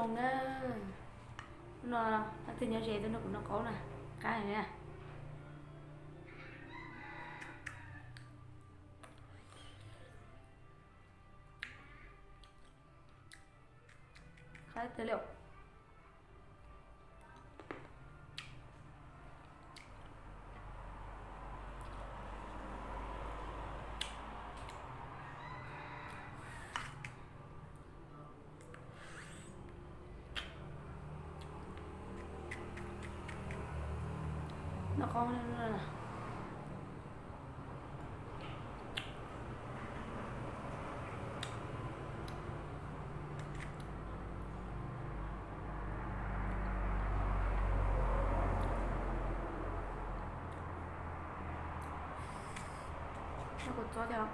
Hnub no, leej twg nyob ze tuaj nrog kuv noj qaub na, qab heev na. Qab tiag li. Noj qaub na. Noj kua txob thiab.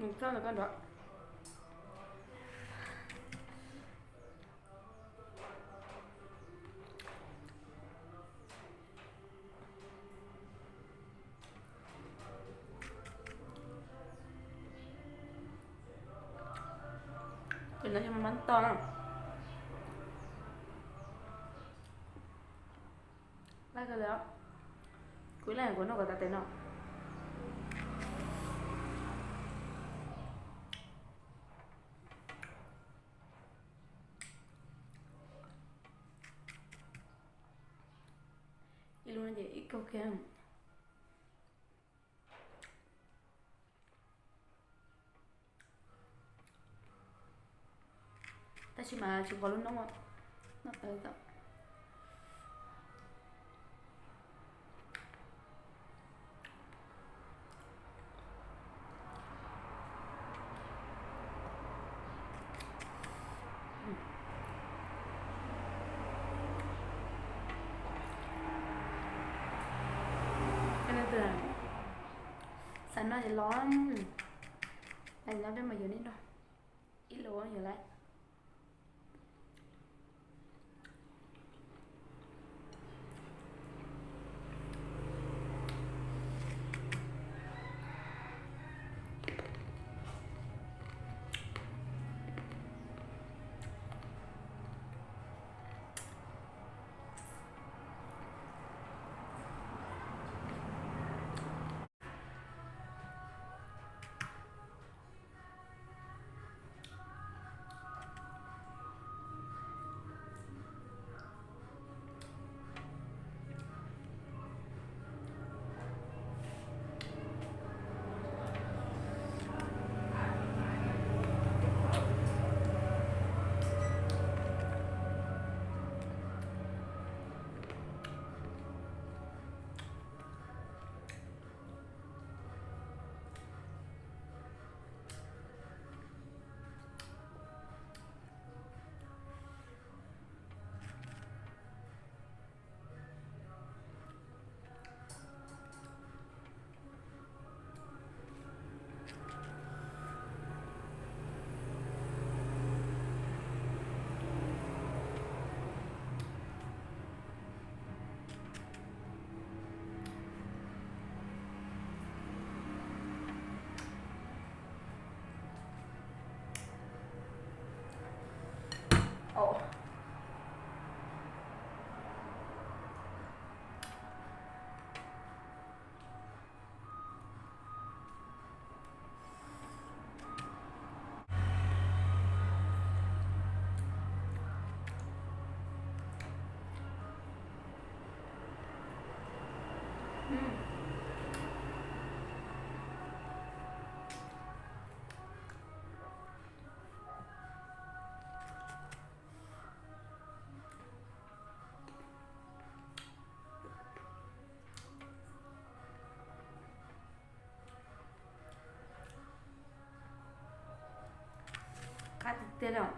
Nws txawj los koj nrog. Tus no yog maj mab toj na. Laj kawg li os. Kuv ib leeg kuv noj kom tas tes no. Ib lub no ces ib kaug kiag. Tab sis mas tsis nqos lub noob, noj tawv tau. Xav noj ces los, no peb mam yuav nej noj ib lub yuav lawm. Tiag los.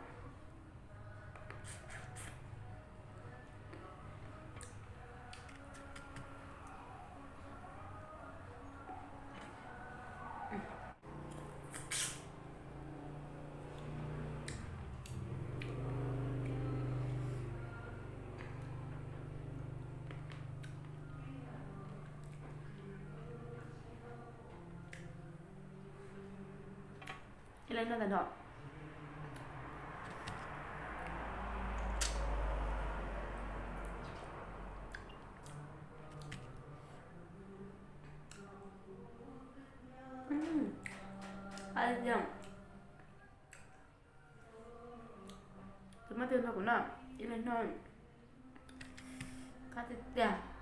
Ib leeg noj tag nrho. Qab tiag. Tus mab twg nrog kuv noj, ib leeg noj. Qab tiag tiag.